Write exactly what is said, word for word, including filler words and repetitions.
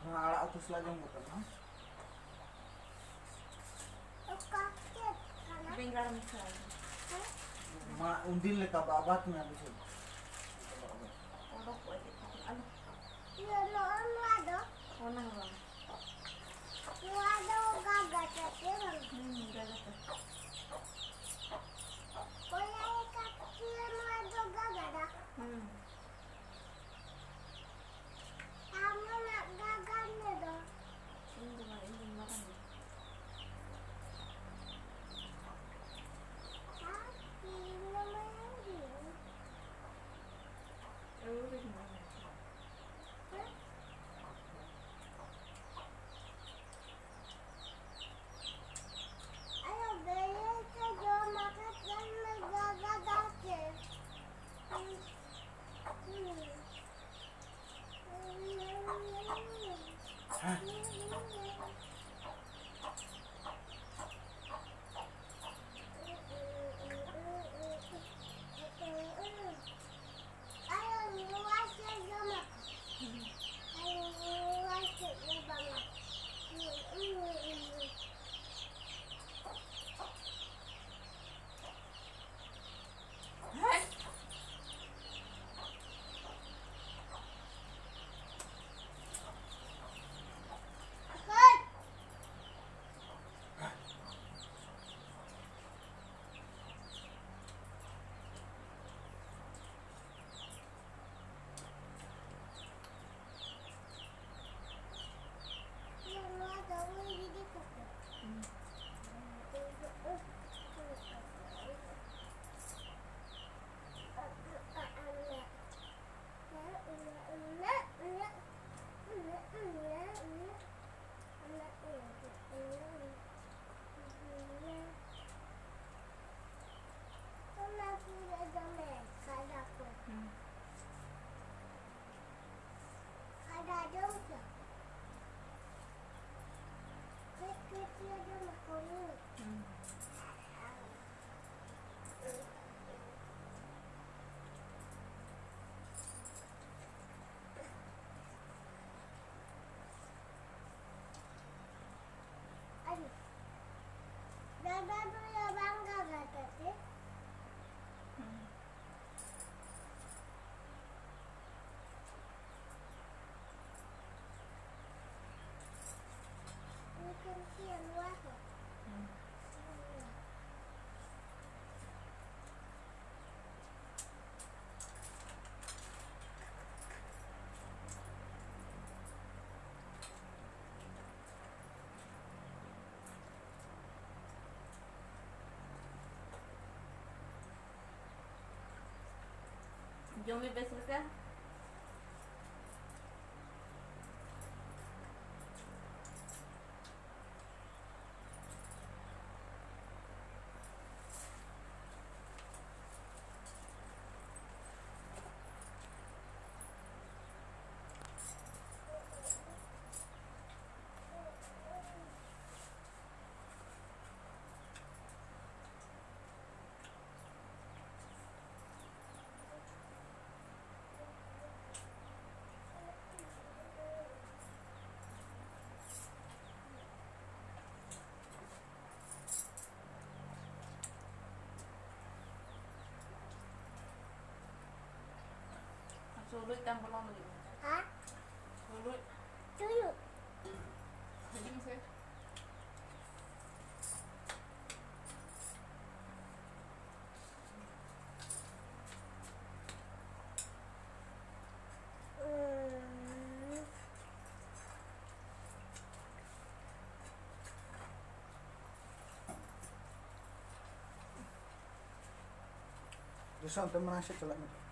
ᱱᱚᱣᱟ ᱟᱲᱟᱜ ᱩᱛᱩ ᱥᱟᱞᱟᱜ ᱡᱚᱢ ᱜᱚᱫ ᱠᱟᱜ ᱢᱮ᱾ ᱚᱠᱟ ᱪᱮᱫ ᱠᱟᱱᱟ? ᱵᱮᱸᱜᱟᱲ ᱢᱮᱥᱟ᱾ ᱦᱮᱸ? ᱢᱟ ᱩᱱᱫᱤᱱ ᱞᱮᱠᱟ ᱵᱟᱵᱟ ᱛᱤᱧᱟ ᱵᱩᱡᱷᱟᱹᱣ᱾ ᱚᱰᱚᱠ ᱠᱚᱜᱼᱟ ᱪᱮᱫ ᱠᱚ ᱟᱞᱚ᱾ ᱤᱭᱟᱹ, ᱱᱚᱜᱼᱚ ᱱᱚᱣᱟ ᱫᱚ? ᱚᱱᱟ ᱦᱚᱸ ᱵᱟᱝ᱾ ᱱᱚᱣᱟ ᱫᱚ ᱜᱟᱜᱟ ᱛᱮ ᱵᱟᱝ? ᱦᱩᱸ, ᱜᱟᱜᱟ ᱛᱮ᱾ ᱚᱱᱟ ᱞᱮᱠᱟ ᱛᱮ ᱱᱚᱣᱟ ᱫᱚ ᱜᱟᱜᱟ ᱫᱟ᱾ ᱦᱩᱸ᱾ ᱟᱢ ᱫᱚ ᱱᱟᱜ ᱜᱟᱜᱟ ᱢᱮ ᱫᱚ᱾ ᱤᱧ ᱫᱚ ᱵᱟᱝ, ᱤᱧ ᱫᱚ ᱢᱟᱨᱟᱝ ᱜᱮ᱾ ᱟᱨ ᱤᱧ ᱫᱚ ᱢᱟᱨᱟᱝ ᱜᱮ᱾ ᱟᱹᱣᱨᱤᱧ ᱢᱟᱨᱟᱝ ᱜᱮ᱾ ᱦᱮᱸ? ᱟᱭᱳ, ᱵᱮᱨᱮᱞ ᱛᱮ ᱡᱚᱢ ᱟᱠᱟᱫ ᱠᱷᱟᱱ ᱢᱟ ᱜᱟᱜᱟ ᱫᱟᱜ ᱛᱮ᱾ ᱦᱩᱸ᱾ ᱡᱚᱢ ᱢᱮ ᱵᱮᱥ ᱞᱮᱠᱟ᱾ ᱥᱩᱞᱩᱡ ᱛᱟᱢ ᱵᱚᱞᱚᱱ ᱞᱟᱹᱜᱤᱫ᱾ ᱦᱮᱸ? ᱥᱩᱞᱩᱡ᱾ ᱪᱩᱞᱩᱡ᱾ ᱦᱤᱡᱩᱜ ᱢᱮᱥᱮ᱾ ᱫᱩᱥᱚ, ᱚᱱᱛᱮ ᱢᱟᱲᱟᱝ ᱥᱮᱫ ᱪᱟᱞᱟᱜ ᱢᱮ᱾